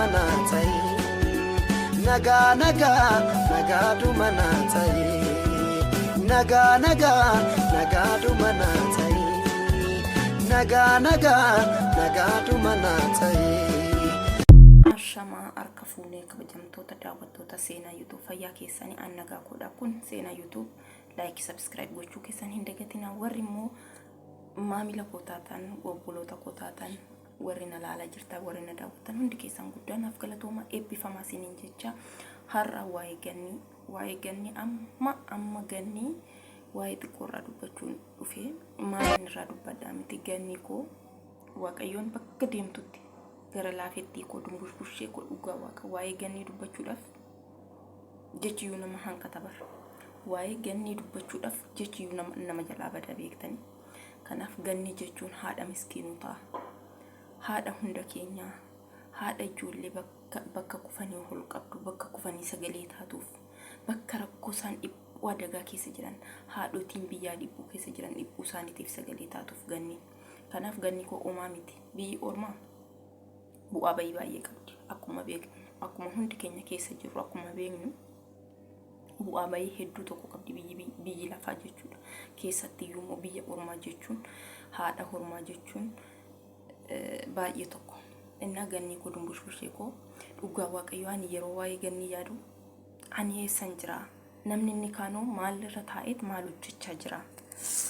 Nagaadhuma naa ta'i. Nagaa nagaa nagaadhuma naa ta'i. Nagaa nagaa nagaadhuma naa ta'i. Nagaa nagaa nagaadhuma naa ta'i. Ashamaa harka fuunee kabajamtoota daawwattoota Seenaa YouTube, fayyaa keessanii? An nagaa koodha. Kun Seenaa YouTube. Like, subscribe gochuu keessan hin dagatinaa. Warri immoo maamila koo taatan, obboloota koo taatan, warri na laalaa jirtan, warri na daawwattan hundi keessan guddaa naaf galatooma, eebbifamaa isiniin jecha. Har'a waa'ee gannii, waa'ee gannii, amma amma gannii waa'ee xiqqoorraa dubbachuun dhufe. Maaliin irraa dubbadhaa miti, gannii koo Waaqayyoon bakka deemtutti gara laafettii koo, dumbushbushee koo, dhugaa Waaqa waa'ee gannii dubbachuudhaaf jechiyyuu nama hanqata bara. Waa'ee gannii dubbachuudhaaf jechiyyuu nama jalaa bada beektanii. Kanaaf gannii jechuun haadha miskiinotaa, haadha hunda keenyaa, haadha ijoollee bakka bakka kufanii ol qabdu, bakka kufanii sagalee taatuuf, bakka rakkoo isaan dhiphuu adagaa keessa jiran, haadhotiin biyyaa dhiphuu keessa jiran dhiphuu isaaniitiif sagalee taatuuf ganni. Kanaaf ganni koo omaa miti. Biyyi ormaa bu'aa bayii baay'ee qabdi. Akkuma beeknu, akkuma hundi keenya keessa jirru, akkuma beeknu bu'aa bayii hedduu tokko qabdi biyyi lafaa jechuudha. Keessatti iyyuu immoo biyya ormaa jechuun, haadha hormaa jechuun baay'ee tokko. Innaa gannii koo, dumbushbushee koo, dhugaa Waaqayyoo ani yeroo waa'ee gannii yaadu ani eessan jira? Namni inni kaanoo maal irra taa'eet maal hojjechaa jira?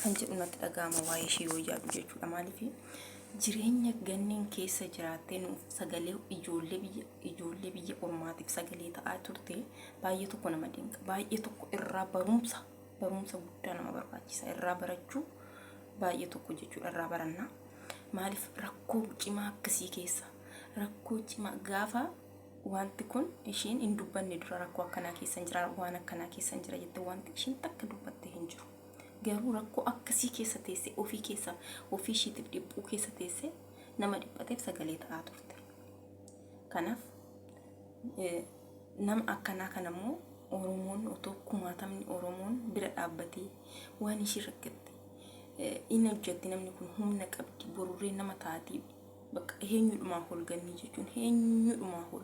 Kan jedhu natti dhaga'ama waa'ee ishee yoo yaadu jechuudha. Maaliif jireenya ganniin keessa jiraattee nuuf sagalee ijoollee biyya ormaatiif sagalee ta'aa turte baay'ee tokko nama dinqa. Baay'ee tokko irraa barumsa guddaa nama barbaachisa. Irraa barachuu baay'ee tokko jechuudha irraa barannaa. Maaliif rakkoo cimaa akkasii keessa, rakkoo cimaa gaafa wanti kun ishiin hin dubbanne dura rakkoo akkanaa keessa hin jira, waan akkanaa keessa hin jira jettee wanti ishiin takka dubbatte hin jiru. Garuu rakkoo akkasii keessa teessee, ofii keessa ofii ishiitiif dhiphuu keessa teessee nama dhiphateef sagalee ta'aa turte. Kanaaf nama akkanaa kana immoo Oromoon otoo kumaatamni Oromoon bira dhaabbatee waan ishii rakkatte in hojjetti, namni kun humna qabdi, borurree nama taatii bakka eenyudhumaa ol gannii jechuun eenyudhumaa ol.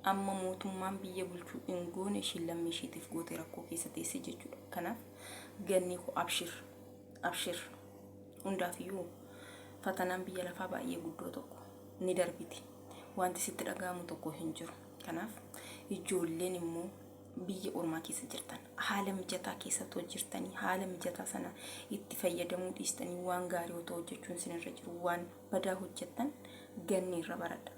Amma mootummaan biyya bulchuu hin goone ishiin lammii ishiitiif goote rakkoo keessa teesse jechuudha. Kanaaf ganni koo abshir abshir, hundaafiyyuu fatanaan biyya lafaa baay'ee guddoo tokko ni darbiti. Wanti sitti dhaga'amu tokko hin jiru. Kanaaf ijoolleen immoo biyya ormaa keessa jirtan, haala mijataa keessa otoo jirtanii haala mijataa sana itti fayyadamuu dhiistanii waan gaarii otoo hojjechuun isinirra jiru waan badaa hojjettan ganni irra baradha.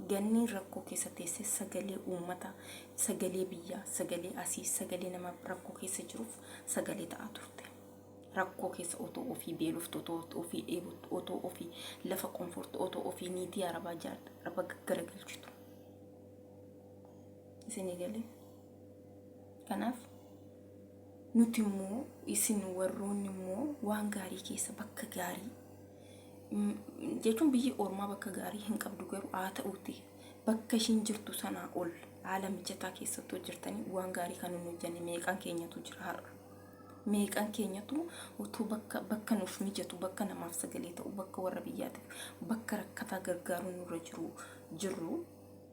Ganni rakkoo keessa teessee sagalee uummataa, sagalee biyyaa, sagalee asii, sagalee nama rakkoo keessa jiruuf sagalee ta'aa turte. Rakkoo keessa otoo ofii beeloftu, otoo ofii dheebottu, otoo ofii lafa qonfortu, otoo ofii niitii arabaa jaarra garagalchitu. Isinii galee? Kanaaf nuti immoo, isin warroonni immoo waan gaarii keessa, bakka gaarii jechuun biyyi ormaa bakka gaarii hin qabdu, garuu haa ta'uuti bakka ishiin jirtu sanaa ol haala mijataa keessattuu jirtanii waan gaarii kan hin hojjenne meeqaan keenyatu jira har'a? Meeqaan keenyatu utuu bakka nuuf mijatu, bakka namaaf sagalee ta'u, bakka warra biyyaatiif, bakka rakkataa gargaaruu nurra jiru jirru,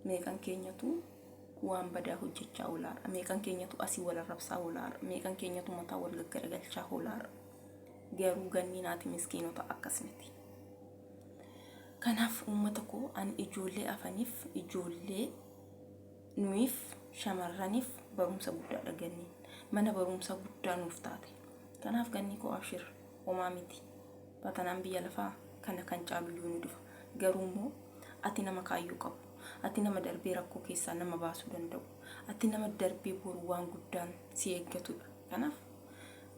meeqaan keenyatu waan badaa hojjechaa oolaara? Meeqaan keenyatu asii wal arrabsaa oolaara? Meeqaan keenyatu mataa wal gaggaragalchaa oolaara? Garuu ganni naati miskiinota akkas miti. Kanaaf uummata koo, ani ijoollee afaniif, ijoollee nuyiif, shamarraniif barumsa guddaadha ganniin. Mana barumsa guddaa nuuf taate. Kanaaf ganni koo abshir, homaa miti. Fatanaan biyya lafaa kana kan caaluyyuu ni dhufa. Garuu immoo ati nama kaayyoo qabu. Ati nama darbee rakkoo keessaa nama baasuu danda'u. Ati nama darbee boru waan guddaan si eeggatudha. Kanaaf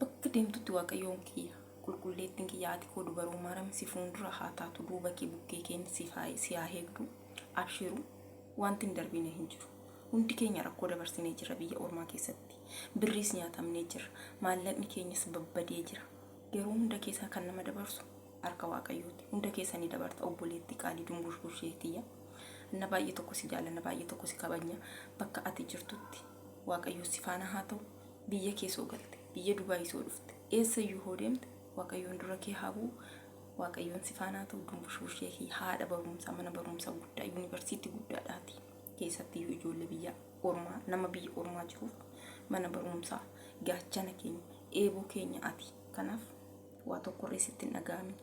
bakka deemtutti Waaqayyoon kiyya, qulqulleettiin kiyya, haati koo dubaroo Maaram si fuuldura haa taatu, duuba kee bukkee keen si haa eegdu. Abshiru, wanti hin darbine hin jiru. Hundi keenya rakkoo dabarsinee jira biyya ormaa keessatti. Birriis nyaatamnee jira. Maallaqni keenyas babbadee jira. Garuu hunda keessaa kan nama dabarsu harka Waaqayyooti. Hunda keessa ni dabarta, obboleettii qaalii dumbushbushee tiyya. Na baay'ee tokko si jaallanna, baay'ee tokko si kabajna. Bakka ati jirtutti Waaqayyo si faana haa ta'u. Biyya kee soo galte, biyya Dubaayii soo dhufte, eessayyuu hoo deemte Waaqayyoon dura kee haa bu'u. Waaqayyoon si faana haa ta'u, dumbushbushee kiyya, haadha barumsaa, mana barumsaa guddaa, yuunivarsiitii guddaadhaati. Keessattiyyuu ijoollee biyya ormaa nama biyya ormaa jiruuf mana barumsaa gaachana keenya eeboo keenya ati. Kanaaf waa tokkorree sitti hin dhaga'amin.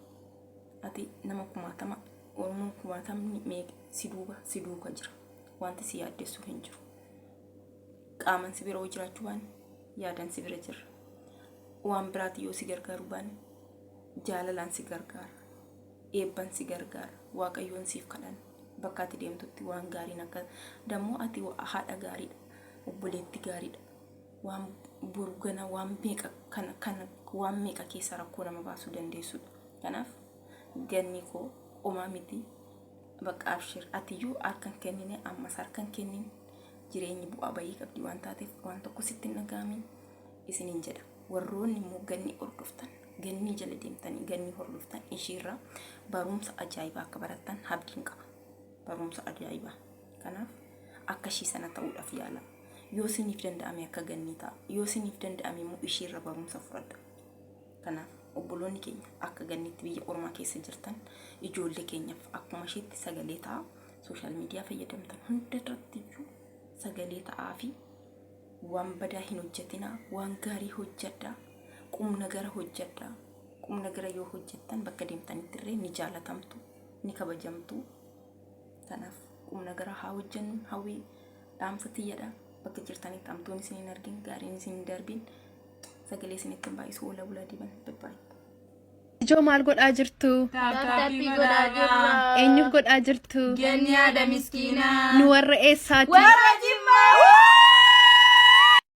Ati nama kumaatama Oromoon kumaatamni meeqa si duuba si duuka jira. Wanti si yaaddessu hin jiru. Qaaman si bira yoo jiraachuu baanne yaadan si bira jirra. Waan biraati yoo si gargaaruu baanne jaalalaan si gargaara. Eebban si gargaara. Waaqayyoon siif kadhanna. Bakka ati deemtutti waan gaariin akka dammoo ati haadha gaariidha. Obboleetti gaariidha. Waan boru gana waan meeqa kana kana waan meeqa keessa rakkoo nama baasuu dandeessudha. Kanaaf ganni koo omaa miti bakka abshir atiyyuu harka hin kennine ammas harka hin kennin jireenyi bu'aa bayii qabdi waan taateef waan tokko sitti hin dhaga'amin isiniin jedha. Warroonni immoo ganni hordoftan gannii jala deemtanii gannii hordoftan ishiirraa barumsa ajaa'ibaa akka barattan abdiin qaba. Barumsa ajaa'ibaa. Kanaaf akka ishii sana ta'uudhaaf yaala. Yoo isiniif danda'ame akka gannii ta'a. Yoo isiniif danda'ame immoo ishiirra barumsa fudhadha. Kanaaf obboloonni keenya akka ganniitti biyya ormaa keessa jirtan ijoollee keenyaaf akkuma isheetti sagalee ta'a. Social media fayyadamtan hunda irratti iyyuu sagalee ta'aa fi waan badaa hin hojjetinaa, waan gaarii hojjedhaa, qumna gara hojjedhaa. Qumna gara yoo hojjettan bakka deemtanitti illee ni jaalatamtu, ni kabajamtu. Kanaaf qumna gara haa hojjennu hawwii dhaamsa tiyyadha. Bakka jirtanitti hamtuun isin hin argin, gaariin isin hin darbin. Sagalee isinitti hin baay'isu oola bulaa diban. Bye. Ijoo maal godhaa jirtu? Tap tapii godhaa jirra. Eenyuuf godhaa jirtu? Ganni haadha miskiinaa. Nu warra eessaati? Warra